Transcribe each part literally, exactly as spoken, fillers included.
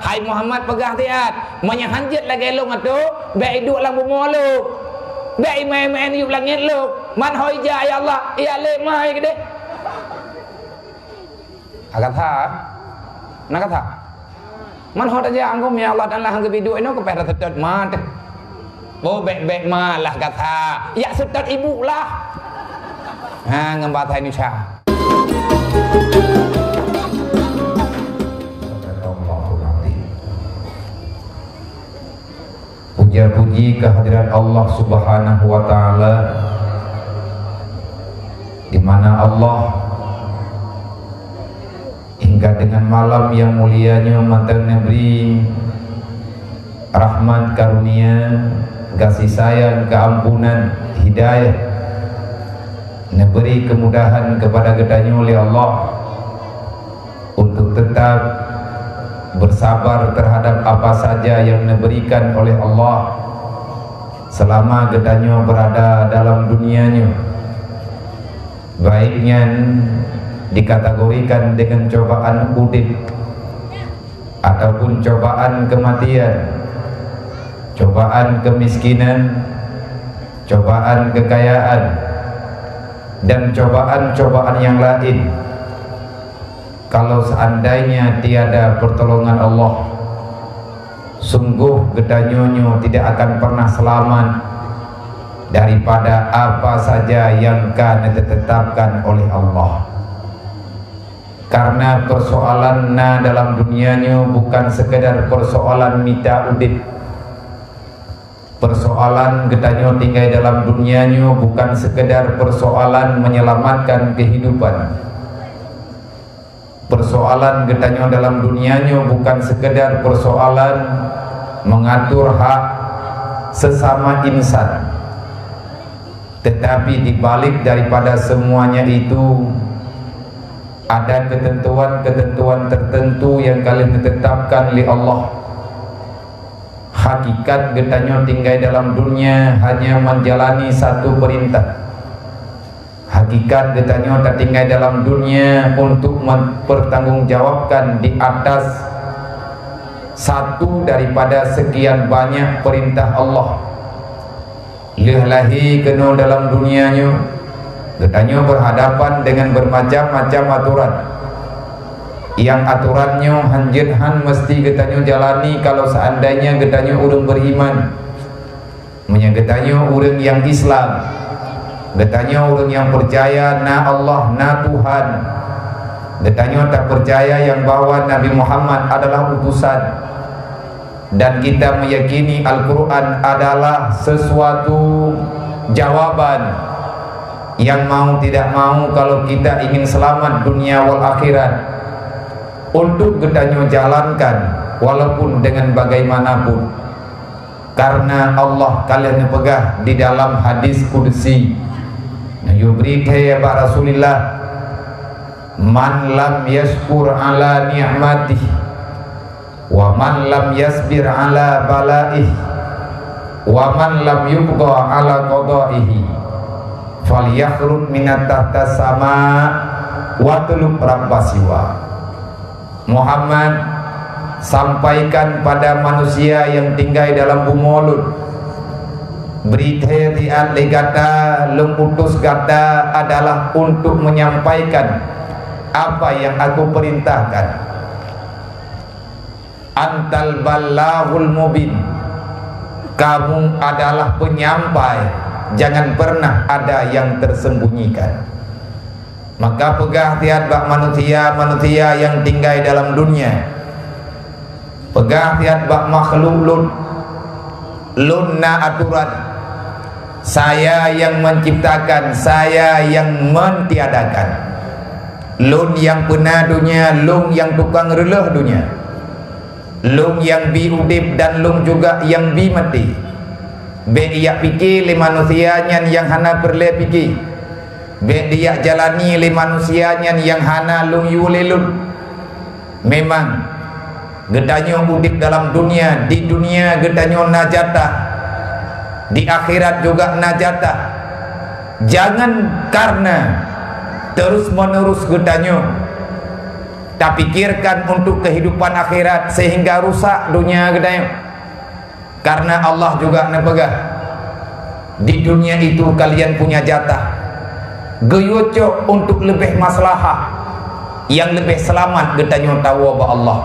Ai Muhammad peugah siat, meunyoe hanjeuet lagée lôn atô, bék iduek lam bumoe lôn. Bék imai-imai yup langét lôn. Man ho ija, ya Allah, ya lé mai keudeh. Agak that. Nak kata? Man ho tajak anggom, ya Allah, dan lah geubiduk inoe keupeh taseutôt mat. Bo bék-bék malah gata. Ya seutôt ibu lah. Ha, ngon bahasa Indonesia. Sadaqallahul Azim. Puja-puji kehadirat Allah Subhanahu wa Ta'ala, di mana Allah hingga dengan malam yang mulia nyoe mantong neubri rahmat karunia, kasih sayang, keampunan, hidayah, neubri kemudahan kepada geutanyoe lé Allah untuk tetap bersabar terhadap apa saja yang neuberikan oleh Allah selama geutanyoe berada dalam dunia nyoe. Baik nyan dikategorikan dengan cobaan udeb ataupun cobaan kematian, cobaan kemiskinan, cobaan kekayaan, dan cobaan-cobaan yang lain. Kalau seandainya tiada pertolongan Allah, sungguh geutanyoe nyoe tidak akan pernah selamat daripada apa saja yang ka neutetapkan oleh Allah. Karena persoalan na dalam dunia nyoe bukan sekadar persoalan mita udeb. Persoalan geutanyoe tinggai dalam dunia nyoe bukan sekadar persoalan menyelamatkan kehidupan. Persoalan geutanyoe dalam dunia nyoe bukan sekadar persoalan mengatur hak sesama insan. Tetapi di balik daripada semuanya itu, ada ketentuan-ketentuan tertentu yang ka lheueh ditetapkan lé Allah. Hakikat geutanyoe tinggai dalam dunia hanya menjalani satu perintah. Hakikat geutanyoe tatinggai dalam dunia untuk mempertanggungjawabkan di atas satu daripada sekian banyak perintah Allah. Lheueh lahé keunoe dalam dunia nyoe, geutanyoe berhadapan dengan bermacam-macam aturan. Nyang aturan nyoe hanjeuet han meusti geutanyoe jalani kalau seandainya geutanyoe ureuëng beriman. Meunyoe geutanyoe ureuëng nyang Islam, geutanyoe ureuëng nyang peucaya na Allah, na Tuhan, geutanyoe tapeucaya nyang bahwa Nabi Muhammad adalah utusan, dan kita meyakini Al-Quran adalah sesuatu jawaban yang mau tidak mau kalau kita ingin selamat dunia wal akhirat untuk geutanyoe jalankan walaupun dengan bagaimanapun. Karena Allah ka lheueh neupeugah di dalam hadis qudsi, neuyue bri keu bak Rasulullah, "Man lam yashkur ala ni'matih, wa man lam yasbir ala balaih, wa man lam yubgha ala qadaihi, falyakhrud minat tahta sama wa tulub rabbasiwa." Muhammad, sampaikan pada manusia yang tinggai dalam bumoe lôn, bri thée siat lé gata, lôn utus gata adalah untuk menyampaikan apa yang aku perintahkan. Antal ballahul mubin. Kamu adalah penyampai, jangan pernah ada yang tersembunyikan. Maka peugah siat bak manusia-manusia nyang tinggai dalam dunia. Peugah siat bak makhluk lôn, lôn na aturan. Saya yang menciptakan, saya yang mentiadakan. Lôn nyang peuna dunia, lôn nyang tukang reuleuh dunia. Lôn nyang bi udeb dan lôn juga nyang bi maté. Bék ijak pike lé manusia nyan nyang hana peureulée pike. Bék dijak jalani lé manusia nyan nyang hana lôn yue lé lôn. Memang, geutanyoe udeb dalam dunia, di dunia geutanyoe na jatah, di akhirat juga na jatah. Jangan karena terus-menerus geutanyoe Tapikirkan untuk kehidupan akhirat sehingga rusak dunia geutanyoe. Karena Allah juga neupeugah, "Di dunia itu kalian punya jatah." Geuyue cok untuk leubeh maslahah, nyang leubeh seulamat geutanyoe tawoe bak Allah.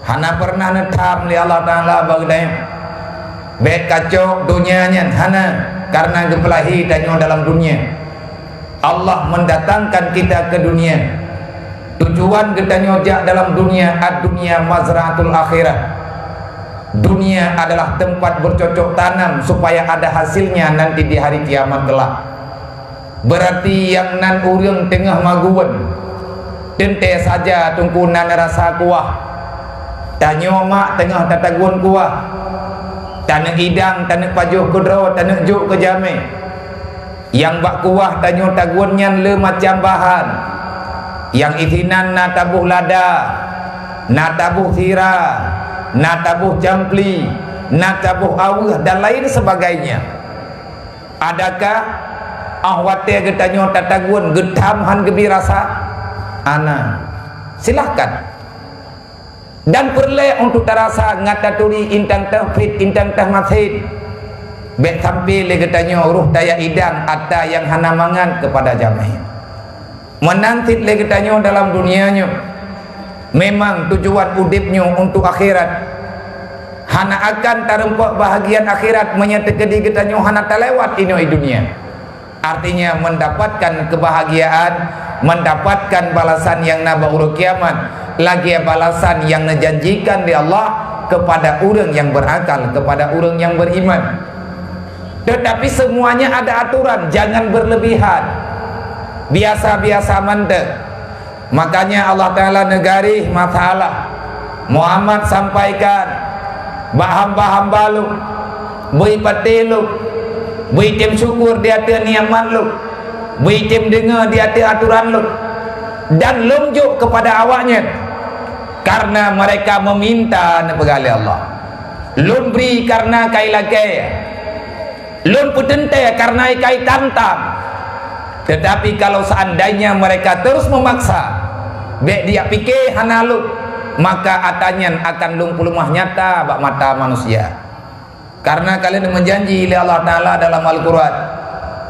Hana pernah neutham lé Allah Taala bak geutanyoe. Bèk kacok dunia nyan, hana, karena geupeulahé tanyoe dalam dunia. Allah mendatangkan kita ke dunia. Tujuan geutanyoe jak dalam dunia, ad-dunya mazra'atul akhirah. Dunia adalah tempat bercocok tanam supaya ada hasilnya nanti di hari kiamat kelak. Berarti nyang nan ureuëng teungoh magun. Teuntée saja teungku na neurasa kuah. Tanyoe mak teungoh tatagun kuah. Taneuk idang, taneuk pajoh keudroe, taneuk jok keu jamé. Nyang bak kuah tanyoe tagun nyan le macam bahan. Nyang isinan na taboh lada, na taboh sira, na taboh campli, na taboh aweuh dan lain sebagainya. Adakah óh watée geutanyoe tatagun geutham hán geubi rasa? Hana. Silahkan. Dan peureulée untuk tarasa ngat taturi intang teuh prit intang teuh masin. Bèk sampai lé geutanyoe roh tajak idang atra nyang hana mangat keupada jamé. Meunan cit lé geutanyoe dalam dunia nyoe. Memang tujuan udeb nyoe untuk akhirat. Hana akan tareumpok bahagian akhirat meunyoe teukeudi geutanyoe hana talewat inoe i dunia. Artinya mendapatkan kebahagiaan, mendapatkan balasan nyang na bak uroe kiamat, lagée balasan nyang neujanjikan lé Allah kepada ureuëng nyang berakal, kepada ureuëng nyang beriman. Tetapi semuanya ada aturan, jangan berlebihan. Biasa-biasa mantong. Makanya Allah Taala neugaréh masalah. Muhammad sampaikan bak hamba-hamba lôn, bri patéh lôn, bri tem syukur di ateueh nikmat lôn, bri tem deungoe di ateueh aturan lôn, dan lôn jok keupada awaknyan, karena mereka meminta, neupeugah lé Allah. Lôn bri karena kai lakée. Lôn peuteuntée kareuna ikai tantang. Tetapi kalau seandainya mereka terus memaksa, bék dijak pike hana lôn, maka atra nyan akan lôn peuleumah nyata bak mata manusia. Karena ka lheueh meujanji lé Allah Taala dalam Al-Quran.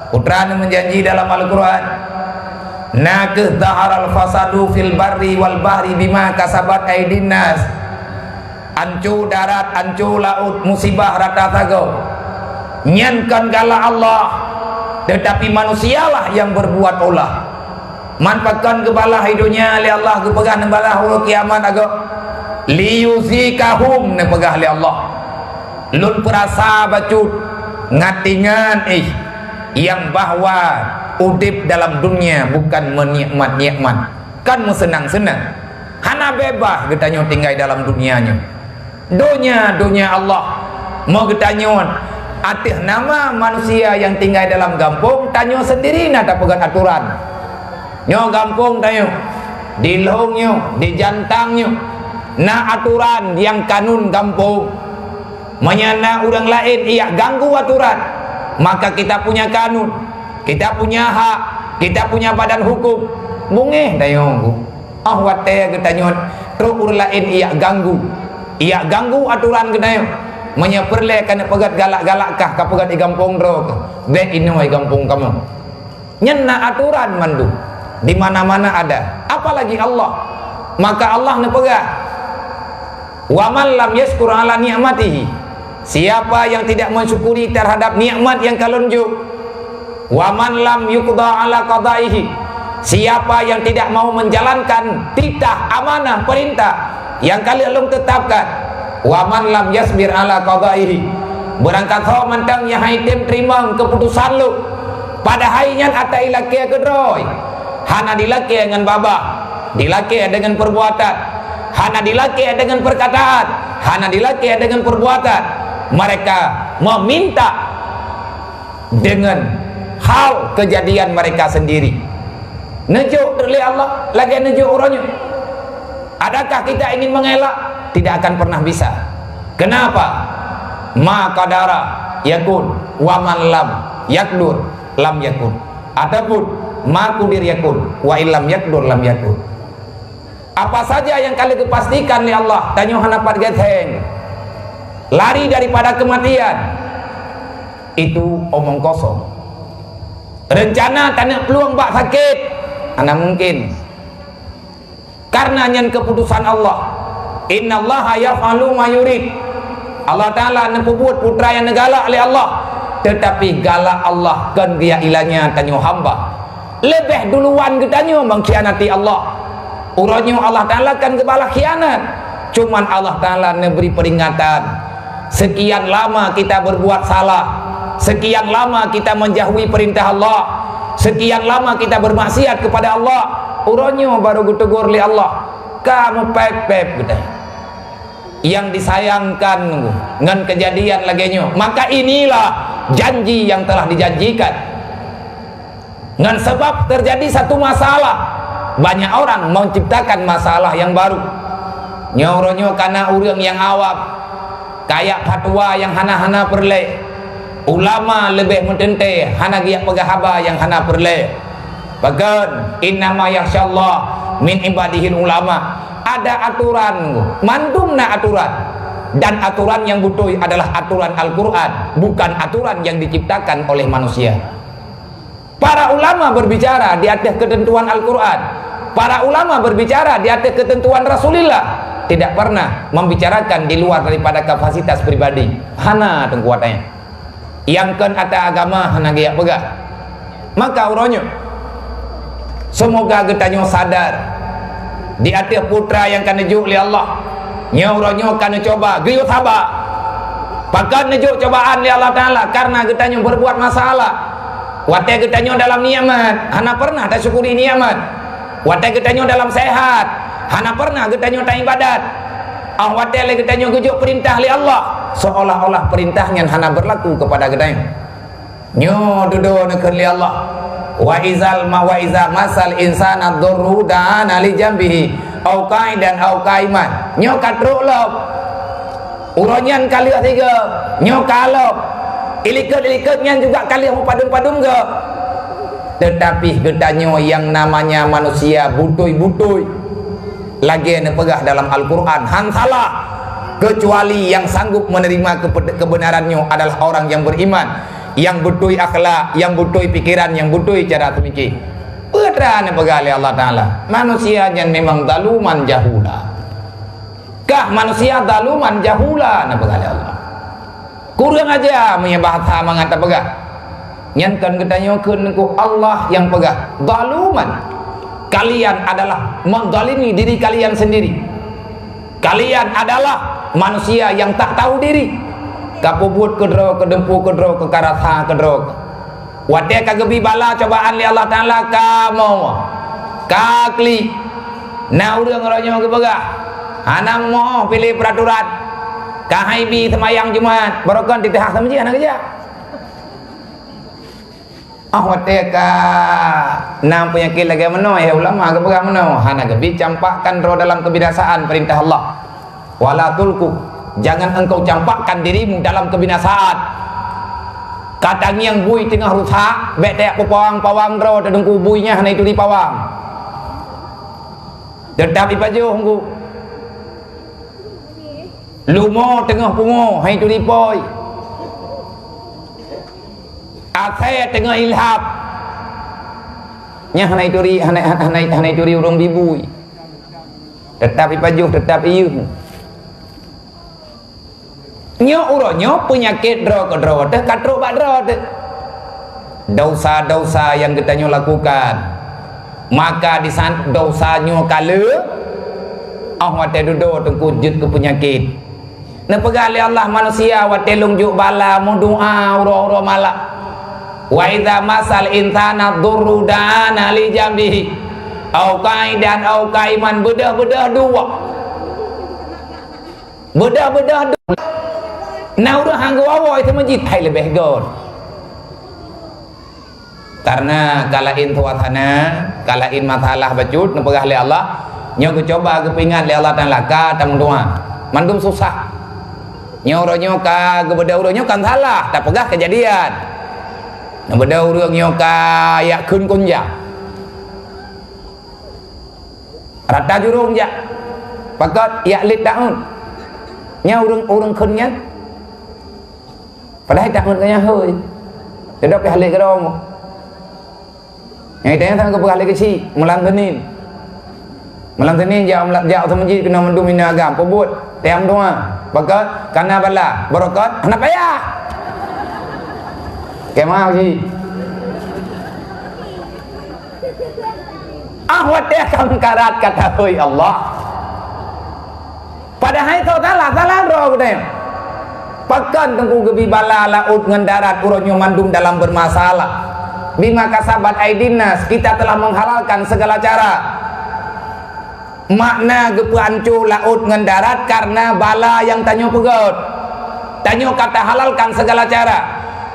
Putra meujanji dalam Al-Quran, "Na kheueh zaharal fasadu fil barri wal bahri bima kasabat aidin nas." Anco darat, anco laôt, musibah rata sagoe. Nyan kon galak Allah, tetapi manusialah nyang berbuat ulah. Man pakon geubalah i donya lé Allah, geupeugah neubalah uroe kiamat agoe. "Liyuzikahum," neupeugah lé Allah. Lôn peurasa bacut, ngat ingat ih, nyang bahwa udeb dalam dunia bukan meunikmat-nikmat, kon meuseunang-seunang. Hana beubaih geutanyoe tinggai dalam dunia nyoe. Donya, donya Allah. Meu geutanyoe ateueh nama manusia nyang tinggai dalam gampông, tanyoe seundiri na tapeugét atoran. Nyoe gampông tanyoe, di lhong nyoe, di jantang nyoe, na atoran nyang kanun gampông. Meunyoe na ureuëng laén ijak ganggu atoran, maka kita punya kanun, kita punya hak, kita punya badan hukum. Beungéh tanyoe. Óh watée geutanyoe trok ureuëng laén ijak ganggu, ijak ganggu atoran geutanyoe. Meunyoe peureulée ka neupeugét galak-galak kah, ka peugét di gampông droe keuh, bék inoe di gampông kamoe. Nyan na atoran mandum, di mana-mana ada, apalagi Allah. Maka Allah neupeugah, "Wa man lam yasykur ala nikmatihi," siapa yang tidak mensyukuri terhadap nikmat yang ka lôn jok, "wa man lam yuqda ala qadaihi," siapa yang tidak mau menjalankan titah amanah perintah yang ka lheueh lôn tetapkan, "wa man lam yasbir ala qadaihi," beurangkat ho mantong nyang han item teurimong keuputosan lôn, padahai nyan atra ilakée keudroe, hana dilakée ngon babah, dilakée deungon perbuatan, hana dilakée deungon perkataan, hana dilakée deungon perbuatan. Mereka meminta deungon hal keujadian mereka seundiri. Neujok lé Allah lagée neujok uroe nyoe. Adakah kita ingin mengelak? Tidak akan pernah bisa. Kenapa? Ma qadara yakun, wa man lam yakdur lam yakun. Ataupun ma kudir yakun, wa illam yakdur lam yakun. Apa saja yang ka lheueh geupastikan lé Allah, tanyoe hana pat geutheng. Lari daripada kematian, itu omong kosong. Rencana taneuk plueng bak sakét, hana mungkin. Karena nyan keputusan Allah. Innallaha yaf'alu ma yurid. Allah Ta'ala neupeubuet peue nyang neugalak lé Allah. Teutapi galak Allah kon geujak ilanya tanyoe hamba. Leubeh duluan geutanyoe mengkhianati Allah. Uroe nyoe Allah Ta'ala kan geubalah khianat. Cuman Allah Ta'ala neubri peringatan. Sekian lama kita berbuat salah. Sekian lama kita menjauhi perintah Allah. Sekian lama kita bermaksiat kepada Allah. Uroe nyoe baru geutegur lé Allah. Ka meupéb-péb geutanyoe. Yang disayangkan ngon kejadian lagée nyoe. Maka inilah janji yang telah dijanjikan. Ngon sabab terjadi satu masalah, banyak orang menciptakan masalah yang baru. Nyoe uroe nyoe kana ureuëng nyang awam, kajak fatwa nyang hana-hana peureulée. Ulama leubeh meuteuntée hana geujak peugah haba nyang hana peureulée. Pakon, innama yakhsyallaha min ibadihil ulama. Ada aturan, mandum na aturan. Dan aturan nyang beutôi adalah aturan Al-Quran, bukan aturan yang diciptakan oleh manusia. Para ulama berbicara di atas ketentuan Al-Quran. Para ulama berbicara di atas ketentuan Rasulullah. Tidak pernah membicarakan di luar daripada kapasitas pribadi. Hana teungku watée. Nyang kon ata agama hana geujak peugah. Maka uroe nyoe, semoga geutanyoe sadar di ateueh peue nyang ka neujok lé Allah. Nyoe uroe nyoe ka neucuba, geuyue saba. Pakon neujok cobaan lé Allah Ta'ala? Karena geutanyoe berbuat masalah. Watée geutanyoe dalam nikmat, hana pernah tasyukuri nikmat. Watée geutanyoe dalam sehat, hana pernah geutanyoe taibadat. Óh watée lé geutanyoe geujok peurintah lé Allah, seolah-olah peurintah nyan hana berlaku kepada geutanyoe. Nyoe dudoe neukheun lé Allah, "Wa izal ma, wa iza masal insana dhurru da'ana li jambihi, au qa'idan au qa'iman." Nyoe ka trok lom. Uroe nyan ka lheueh sigoe, nyoe ka lom. Ilikot-ilikot nyan juga ka lheueh meupadum-padum goe. Teutapi geutanyoe nyang namanya manusia beutôi-beutôi, lagée neupeugah dalam Al-Quran, han salah, kecuali yang sanggup menerima kepe-, kebenaran nyoe adalah orang yang beriman, yang beutôi akhlak, yang beutôi pikeran, yang beutôi cara teumiki. Peue neupeugah lé Allah Ta'ala, manusia nyan memang zaluman jahula. Kah manusia zaluman jahula, neupeugah lé Allah. Kureueng aja meunyoe bahasa mangat tapeugah. Nyan kon geutanyoe kheun, ngon Allah nyang peugah, zaluman. Kalian adalah menzalimi diri kalian sendiri. Kalian adalah manusia yang tak tahu diri. Ka peubuet keudroe, keudumpu keudroe, keukarasa keudroe. Watée ka geubri bala cobaan lé Allah Ta'ala, ka mo, ka klik. Na ureuëng uroe nyoe geupeugah, hana mo piléh peuraturan. Ka hai bi seumayang Jumat, barokon titah seumeujih hana geujak. Óh watée ka na peunyakét lagée meunoe, ya ulama geupeugah meunoe, hana geubi campakkan droe dalam keubinasaan peurintah Allah. Wala tulqu, jangan engkau campakkan dirimu dalam kebinasaan. Ka tangieng bui teungoh rusak, bék tajak peupawang-pawang droe, teudungku bui nyan hana ituri pawang. Teutap ipajoh engku. Lumo teungoh pungo, hana ituri poi. Asée teungoh ilhab, nyan hana ituri, hana, hana, hana ituri ureuëng bibui. Teutap ipajoh, teutap iyeuh. Nyoe uroe nyoe peunyakét droe keudroe teuh ka trok bak droe teuh. Dosa-dosa nyang geutanyoe lakukan, maka disan dosa nyoe ka le, óh watée dudoe teungku jeuet keu peunyakét. Neupeugah lé Allah manusia watée lôn jok bala meudoá uroe-uroe malam. Wa idza masal insana dhurru da'ana li jambihi, au qa'idan au qa'iman, beudôh-beudôh dua. Beudôh-beudôh dua. Na ureuëng hana geuwoe-woe teuh meujid, hai leubeh gon. Karena ka laén suasana, ka laén masalah bacut neupeugah lé Allah, nyoe geucoba geupeuingat lé Allah Ta'ala ka tameudoá. Mandum susah. Nyoe uroe nyoe ka geubeudôh ureuëng nyoe kan salah, tapeugah keujadian. Neubeudôh ureuëng nyoe ka jak kheun kunjang. Rata jurông jak. Pakot jak lét taun. Nyan ureuëng, ureuëng kheun nyan. Padahai taun keu nyan hôi. Cedok pih lét keudroe. Nyang itanya sang keupeugah lé keuchik, malam Senin. Malam Senin jak, jak u masjid keunoe mandum inan agam. Peubuet, tayang doa. Pakot, kana bala, barokot, hana payah. Kemah ji. Ah, watée ka meukarat kata, "Hôi Allah." Padahai soe salah, salah droe geutanyoe. Pakon Teungku geubi bala laôt ngon darat uroe nyoe mandum dalam bermasalah. Bima kasabat aidin nas, kita telah menghalalkan segala cara. Makna geupeuanco laôt ngon darat karena bala nyang tanyoe peugöt. Tanyoe ka tahalalkan segala cara.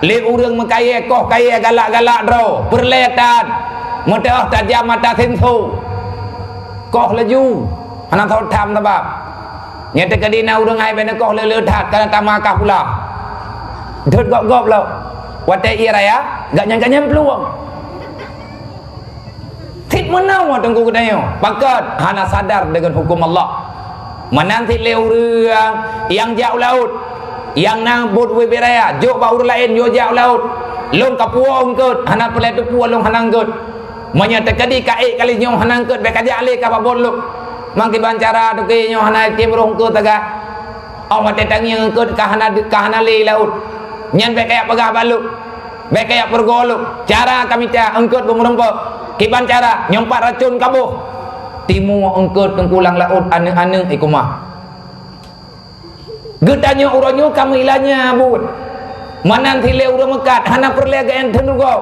Lé ureuëng meukayée koh kayée galak-galak droe, peureulée that, meuteuoh tajam mata sinso. Koh laju, hana soe tham sabab. Nyang teukeudi na ureuëng hai bèk neukoh le-le that, kana tama kah pula. Dot gob-gob lom. Watée ié raya, gak nyan-gak nyan peuluwang. Cit meunoe Teungku geutanyoe, pakon hana sadar deungon huköm Allah. Meunan cit lé ureuëng nyang jak u laôt, nyang na bot ubé-ubé raya, jok bak ureuëng laén, jok jak u laôt. Lôn ka puwoe eungkôt, hana peureulée teupuwoe lôn hana eungkôt. Meunyoe teukeudi ka ék kali nyoe hana eungkôt, bèk kajak lé ka bak bot lôn. Mangkiban cara toke nyoe hana tem roh eungkôt sagai. Óh watée tangieng eungkôt ka hana, ka hana lé laôt. Nyan bèk kajak peugah bak lôn. Bèk kajak peurugoe lôn. Cara ka mita eungkôt beumeurumpok. Kiban cara, nyoe pat racôn ka boh. Timu eungkôt Teungku lam laôt aneuëk-aneuëk ikumah. Geutanyoe uroe nyoe ka meuilanya buet. Meunan cit lé ureuëng meukat hana peureulée geuénteun rugoe.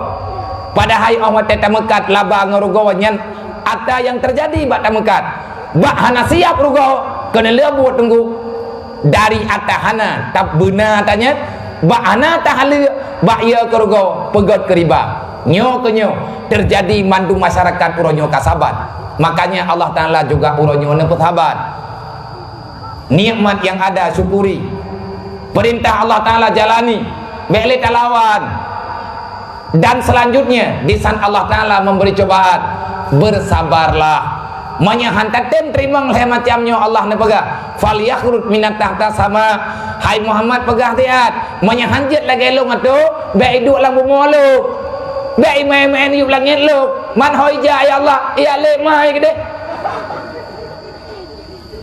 Padahai óh watée tameukat laba ngon rugoe nyan ata nyang teujadi bak tameukat. Bak hana siab rugoe keuneulheueh buet Teungku. Dari ata hana tabeuna ata nyan, bak hana tahaleuek, bak yö keu rugoe, peugöt keu riba. Nyoe keu nyoe teujadi mandum masyarakat uroe nyoe ka sabat. Makanya Allah Taala juga uroe nyoe neupeusabat. Nikmat yang ada, syukuri. Perintah Allah Taala, jalani. Bèk lé talawan. Dan selanjutnya, di saat Allah Taala memberi cobaan, bersabarlah. Meunyoe han tatem teurimong lhée macam nyoe Allah neupeugah, "Falyakhruj minat tahta sama." Hai Muhammad, peugah siat, "Meunyoe han jeuet lagée lôn atô, bèk iduek lam bumoe lôn. Bèk imai-imai yub langét lôn. Man ho ija, ya Allah, ya lé mai keudeh."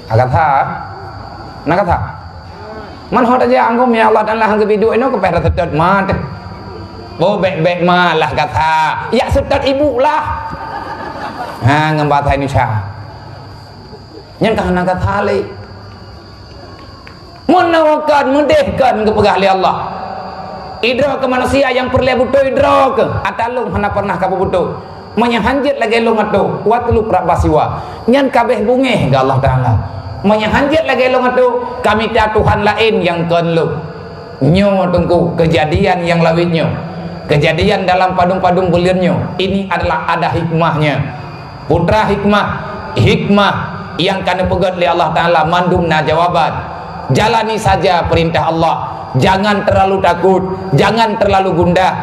Agak that. Na gata? Man ho tajak anggom, ya Allah Taala, han geubi duek inoe keu payah seutôt mat. Bo bèk-bèk malah gata. Ya seutôt ibu lah. Ha, ngon bahasa Indonesia. Nyan ka hana gata lé. Meunawa kon, meudeh kon geupeugah lé Allah. Idroe keu manusia nyang peureulée beutôi droe keu, ata lôn hana pernah ka beubeutôi. Meunyoe han jeuet lagée lôn atô, watlub rabba siwa. Nyan kabeh beungéh keu Allah Taala. Meunyoe han jeuet lagée lôn atô, ka mita tuhan laén nyang kon lôn. Nyoe Teungku, keujadian nyang lawét nyoe. Keujadian dalam padum-padum buleuen nyoe. Ini adalah ada hikmahnya. Putra hikmah, hikmah nyang ka neupeugét lé Allah Taala mandum na jawaban. Jalani saja perintah Allah. Jangan terlalu takut, jangan terlalu gundah.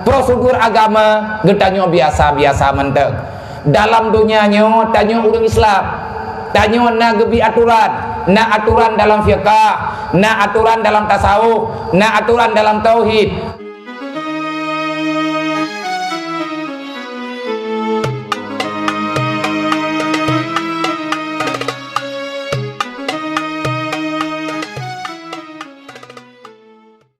Prosedur agama geutanyoe biasa-biasa mantong. Dalam donya nyoe tanyoe ureuëng Islam. Tanyoe na geubi aturan, na aturan dalam fiqah, na aturan dalam tasawuf, na aturan dalam tauhid.